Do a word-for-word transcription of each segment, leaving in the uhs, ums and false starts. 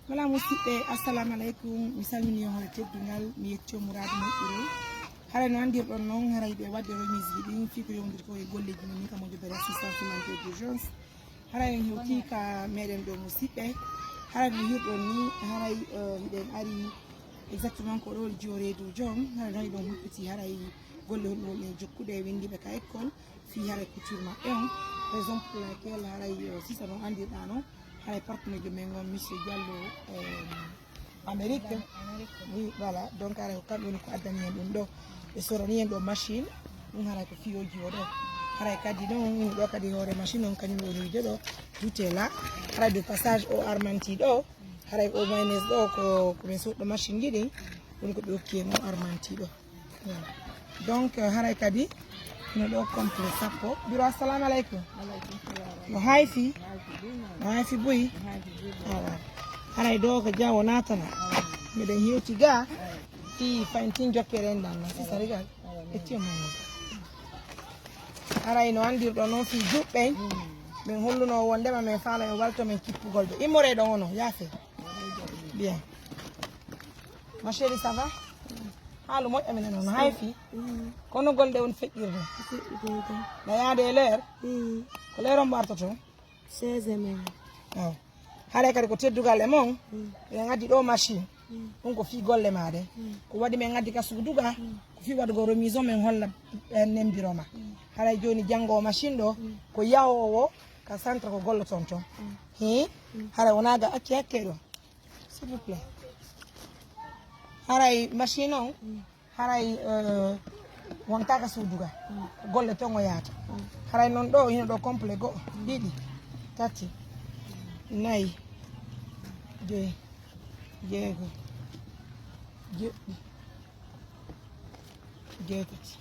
Voilà, musidɓe, assalamu aleykum. Mi salmini on hoore teddungal, mi yetti on muraadu moƴƴude. Haray no anndirɗon noon, haray ɓe waɗde remise ji ɗin, fii ko yowndiri ko e golleeji men ni, ka moƴƴo bere assistance humanitaire d'urgence. Haray en hewtii ka meɗen ɗo, musidɓe. Haray no hirɗon ni, haray, eh, hiɗen ari exactement ko ɗo jiyo reedu joom. Haray no hiɗon huɓɓiti, haray golle honɗum woni e jokkude e winndiiɓe ka école. Fii haray couture maɓɓe on. Raison pour laquelle haray, eh, sisa no anndirɗaa no, haray partenaire men on, Monsieur Diallo, eh, Amérique. Oui, voilà. Donc, haray ko kamɓe woni ko addani en ɗum ɗo. Ɓe sorani en ɗo machine. Ɗum haray ko fiyooji o ɗo. Haray kadi ɗon, ɗum ɗo kadi hoore machine on, kañum woni wiide ɗo. Tout est là. Haray de passage o armanti ɗo. Haray o mayonnaise ɗo ko, ko min soɗɗo machine ji ɗin. Woni ko ɓe hokki en o armanti ɗo. Voilà. Donc, eh, haray kadi no ɗo complet sappo. Biro, assalamu aleykum. Aleykum salam. No hayfi? Hayfi buy, no? No hayfi buy, no? Awa. Haray ɗo ko jawo natana. Awa. Miɗen hewti ga. Awa. Fii fayntin jokkere en ɗan. Si sari gal. Awa. Ecce mo. Haray no anndirɗon noon fii juɓɓe. Mm. Min holluno wondema min faala en walto min kippugol ɓe. Immoree ɗon ono, yaafe. Bien. Ma chérie, ça va? Haalu moƴƴa minen on, hay fii. Mm. Kono golde on feƴƴirde. Feƴƴirde. Na yaade e leer? Mm. Ko leer on mbo artoto? Seize heures. Aw. Haray kadi ko teddugal e mon. Mm. Eɗen addi ɗo machine. Mm. Ɗum ko fii golle maa ɗe. Mm. Ko waɗi men addi ka suudu ga. Mm. Ko fii waɗugol remise on men holla, eh, nembiro ma. Mm. Haray jooni janngo o machine ɗo, mm, ko yahoowo ka centre ko golloton ton. Mm. Hii? Mm. Haray wonaa ga acce hakke ɗo. S'il vous plaît. Haray machine on, mm, haray, eh, wontaa ka suudu ga. Mm. Golle ton o yahata. Mm. Haray noon ɗo, hino ɗo complet go'o, mm, ɗiɗi, tati, nayi, joyi, jeego, jeɗɗi, jeetati.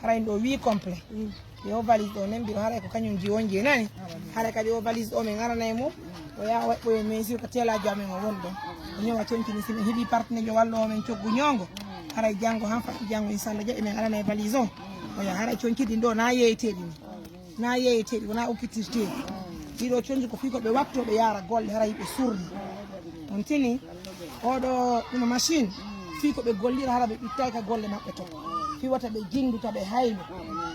Haray ɗo wii complet. Mm. Yo valise ɗo nembiro, haray ko kañum ji on je nani. Haray kadi o valise ɗo min aranay mo. O yaha o waɗɓoyo mesure ko teelaajo amen o woni ɗon. O ñowa coñcini si min heɓi partenaire jo wallo o men coggu ñoongo. Haray janngo han fatti janngo, inchallah, jaɓi min aranay valise o. O yaha haray coñci ɗin ɗo na yeeyetee ɗin. Na yeeyetee ɗin, wona okkitirtee. Ɗiɗo coñci ko fii ko ɓe watto ɓe yaara golle, haray ɓe surni. On tini? Oɗo ɗum machine. Fii ko ɓe gollira, hara ɓe ɓittay ka golle maɓɓe to. Fii wata ɓe jindu, ta ɓe haylo.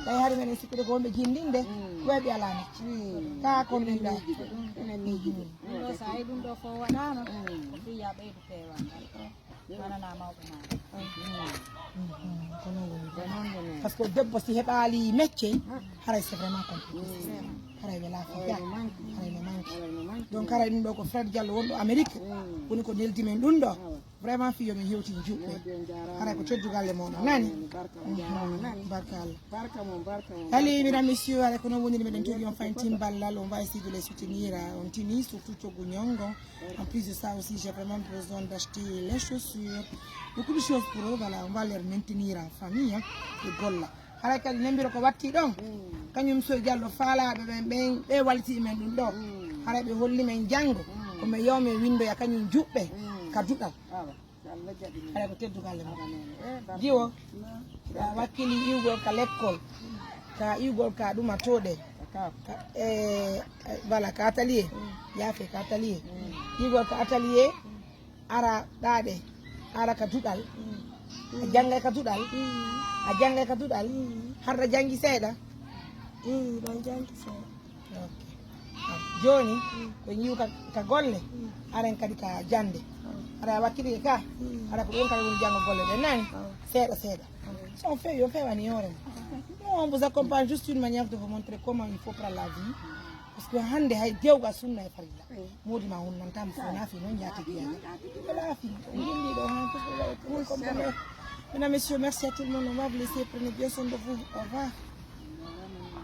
Ɓay hari men en sikkude ko wonɓe jindinde, ko ɓe alaa mecce. Ka kon ɗum ɗa. Ɗum ɗo, so a yi ɗum ɗo fof waɗaama, ko fii ya ɓeydu peewal ngal. Wananaa mawɓe maa. Ko noon woni. Ko noon woni. Parce que debbo si heɓaali mecce, haray c'est vraiment compliqué. Haray welaa fii ga. Haray no manque. Donc haray ɗum ɗo ko Fred Diallo wonɗo Amérique. Woni ko neldi men ɗum ɗo. Vraiment fii yo min hewtin juɓɓe. Haray ko teddugal e mon nani. Barka, on jaaraama nani. Barka Allah. Barka mon, barka mon, Allez, barka mon. Mesdames, messieurs, haray ko noon woniri meɗen toogi on fayin tin ballal, on va essayer de les soutenir, euh, on tini, surtout coggu ñoongo. En plus de ça aussi, j'ai vraiment besoin d'acheter les chaussures. Beaucoup de choses pour eux, voilà, on va les maintenir en famille, hein, ɓe golla. Haray kadi nembiro ko watti ɗon. Kañum so Diallo faalaaɓe ɓen, ɓen, ɓe walliti men ɗum ɗo. Haray ɓe holli men janngo. Ko men yo men winndoya kañum juɓɓe ka duɗal. Awa, so Allah jaɓi min. Haray ko teddugal e mon. Awa, nene. Eh, barka. Jiwo, a wakkili iwgol ka lekkol, ka iwgol ka ɗuma tooɗe. Ka, ka, eh, eh, voilà, ka atelier. Yaafe, ka atelier. Iwgol ka atelier, ara ɗaaɗe, ara ka duɗal. A janngay ka duɗal. A janngay ka duɗal. Harɗa janngi seeɗa. Ɗon janngi seeɗa. Ok. Jooni, ko ñiw ka, ka golle, aren kadi ka jannde. Ara a wakkili ka, ara ko ɗum kadi woni janngo golle ɗen, nani? Seeɗa, seeɗa. So on feewi, on feewani hoore mon. Nous, on vous accompagne juste une manière de vous montrer comment il faut prendre la vie. Parce que hannde hay dewgal sunna e farilla. Moodi ma hunnantaama, so wonaa fii noon njaatigi yaha. Wala fii, on gilli ɗo han, ko ko waɗi ko comme. Mesdames, messieurs, merci à tout le monde. On va vous laisser, prenez bien soin de vous. Au revoir.